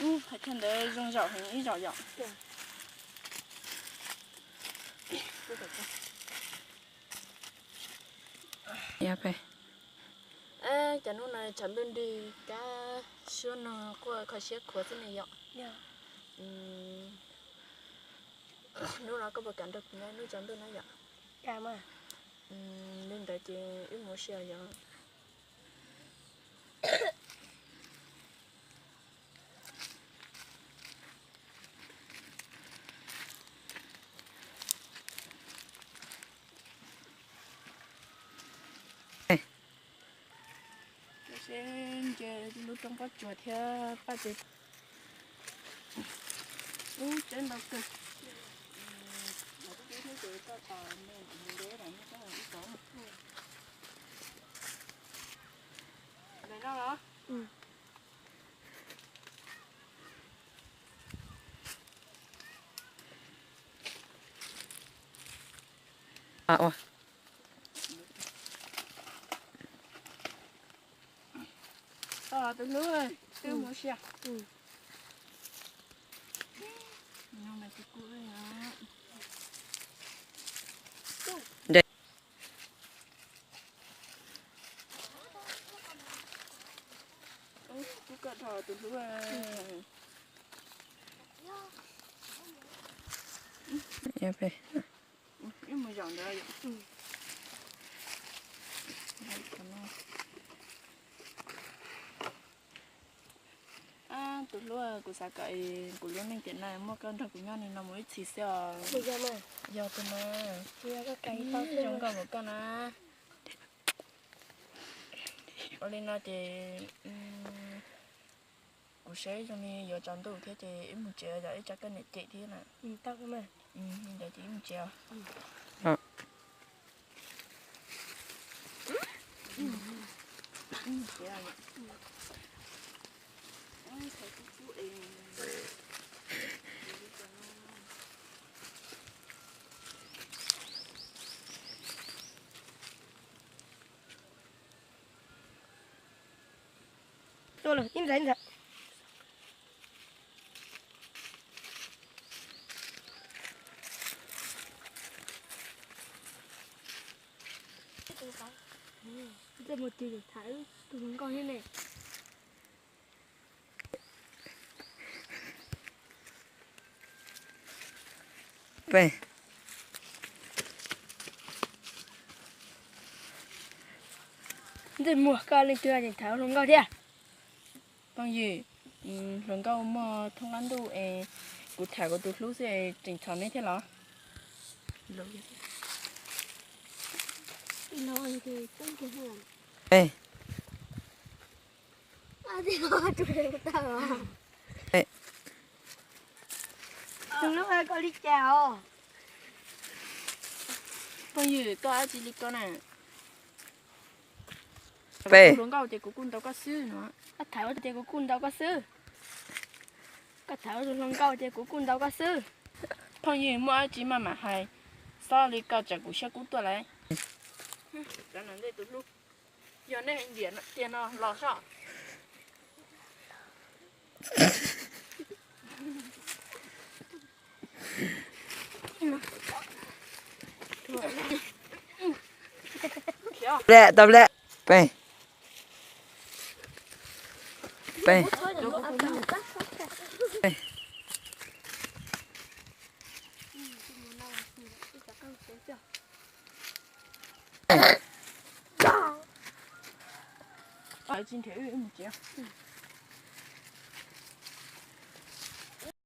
Qhov chaw ntawd zoo zaum heev ib zaug yom. Cov hnub no tshav ntuj nrig kab suab no quaj kho siab khuav xwb ne yom. Hnub no koj puas kam nrog kuv nyob hnub tsaus ntuj no yom? Li ntawd ces wb mus ua si os yom. Seb nce lub roob pob tsuas thiab paj tsev. Ub, tseeb ntau kawg. Tus hlub, wb mus ua si. Kuv koj dhau tus hlub. Wb mus zaum ntawd. Tus hlub, kuv xav kom kuv lub neej tiam no muaj koj nrog kuv nyob li no mus ib txhis xwb os. Yog tus no zoo nkauj npaum koj na. Ua li no ces kuv saib zoo li yuav tsaus ntuj thiab ces wb mus tsev, yog ib tsam koj niam cem thiab na. Ntawd ces wb mus tsev os. Tuaj lawm, ib ntxhais, ib ntxhais. Ntsej muag twg tham tus hluas nkauj thiab ne? Peb. Ntsej muag koj leej twg tseem tham hluas nkauj thiab? Phooj ywg, hluas nkauj muaj thoob qab ntuj es kuv tham kuv tus hlub xwb es tseem txhaum neb thiab los? Tus hlub, koj li cas os? Phooj ywg, koj dab tsi li ko na? Peb. Hluas nkauj ces kuv kuj ntaus koj xwb no. Koj tham ces kuv kuj ntaus koj xwb. Koj tham tus hluas nkauj ces kuv kuj ntaus koj xwb. Phooj ywg, muaj dab tsi maj mam hais, txhob li ko tsam kuv siab kub tuaj lawm. Cov no ntej tus hlub, yog nej ntiam tiag no los soj. Lawm, tau lawm. Peb. Peb. Peb. Tsis nrhiav wb mus tsev.